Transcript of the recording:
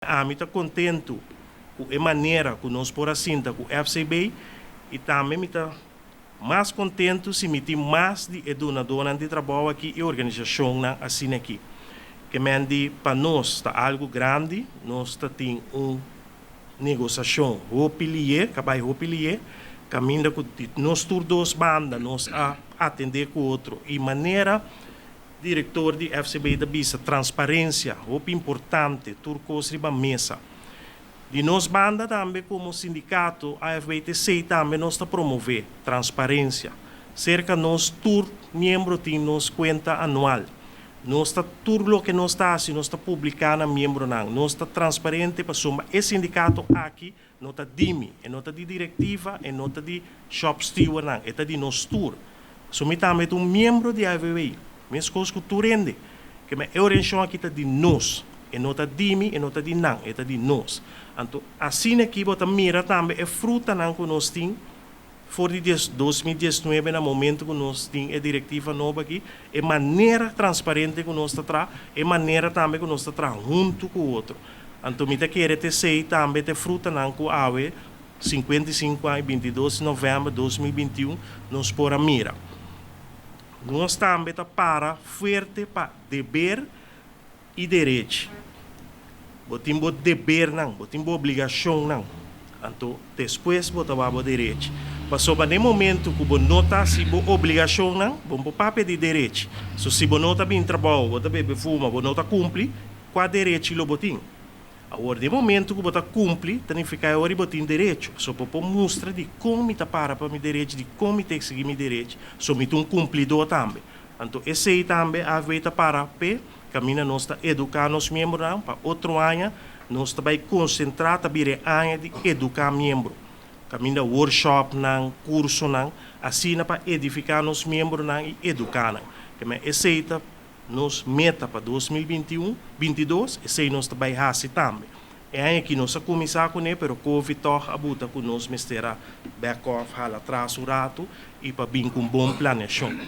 Ami ta kontentu ku e manera ku nos por a sinta ku FCB i tambe mi ta mas kontentu si mi tin mas di e dunadónan di trabou aki i organisashonnan asina aki. Ke men di pa nos ta algu grandi, nos ta tin un negosiashon hopi lié, ka bai hopi lié, kaminda ku di nos tur dos banda nos a atendé ku otro i manera Direktor di FCB ta bisa, Transparensia, hopi importante, tur kos riba mesa. Di nos banda tambe komo sindikato AFBTC tambe nos ta promové transparensia. Serka nos tur miembro tin nos kuenta anual. Nos ta tur loke nos ta hasi nos ta publiká na miembronan. Nos ta transparente pasobra e sindikato aki no ta di mi, e no ta di direktiva, e no ta di shopstewardnan, e ta di nos tur. So mi tambe ta un miembro di AVW, meskos ku tur hende. Ke men e orenshon aki ta di nos, e no ta di mi, e no ta di nan, e ta di nos. Anto asina aki bo ta mira tambe e frutanan ku nos tin for di 2019 na momento ku nos tin e direktiva nobo aki, e manera transparente ku nos ta traha, e manera tambe ku nos ta traha huntu ku otro. Anto mi ta kere ta esei tambe ta e frutanan ku awe, 55 aña, 22 di novèmber 2021, nos por a mira. Nos tambe ta para fuerte pa deber i derechi. Bo tin bo debernan, bo tin bo obligashonnan, anto despues bo ta wak bo derechi. Pasobra den momento ku bo no ta hasi bo obligashonnan, bo no por papia di derechi. So si bo no ta bin trabou, bo ta bebe fuma, bo no ta kumpli, kua derechi lo bo tin? Awor, den momento ku bo ta kumpli, ta nifiká e ora bo tin derecho. So bo por mustra di kon mi ta para pa mi derechi, di kon mi ta eksigí mi derechi. So mi ta un kumplidó tambe. Anto esei tambe AFB ta para p'e kaminda nos ta eduká nos miembronan pa otro aña nos ta bai konsentrá ta bira e aña di eduká miembro. Kaminda workshopnan, kursonan, asina pa edifiká nos miembronan i eduká nan. Keme esei ta nos meta pa 2021, 22, esei nos ta bai hasi tambe. E aña aki nos a kuminsá kuné pero covid tòg a buta ku nos mester a back off, hala atras un ratu i pa bin ku un bon planeashon.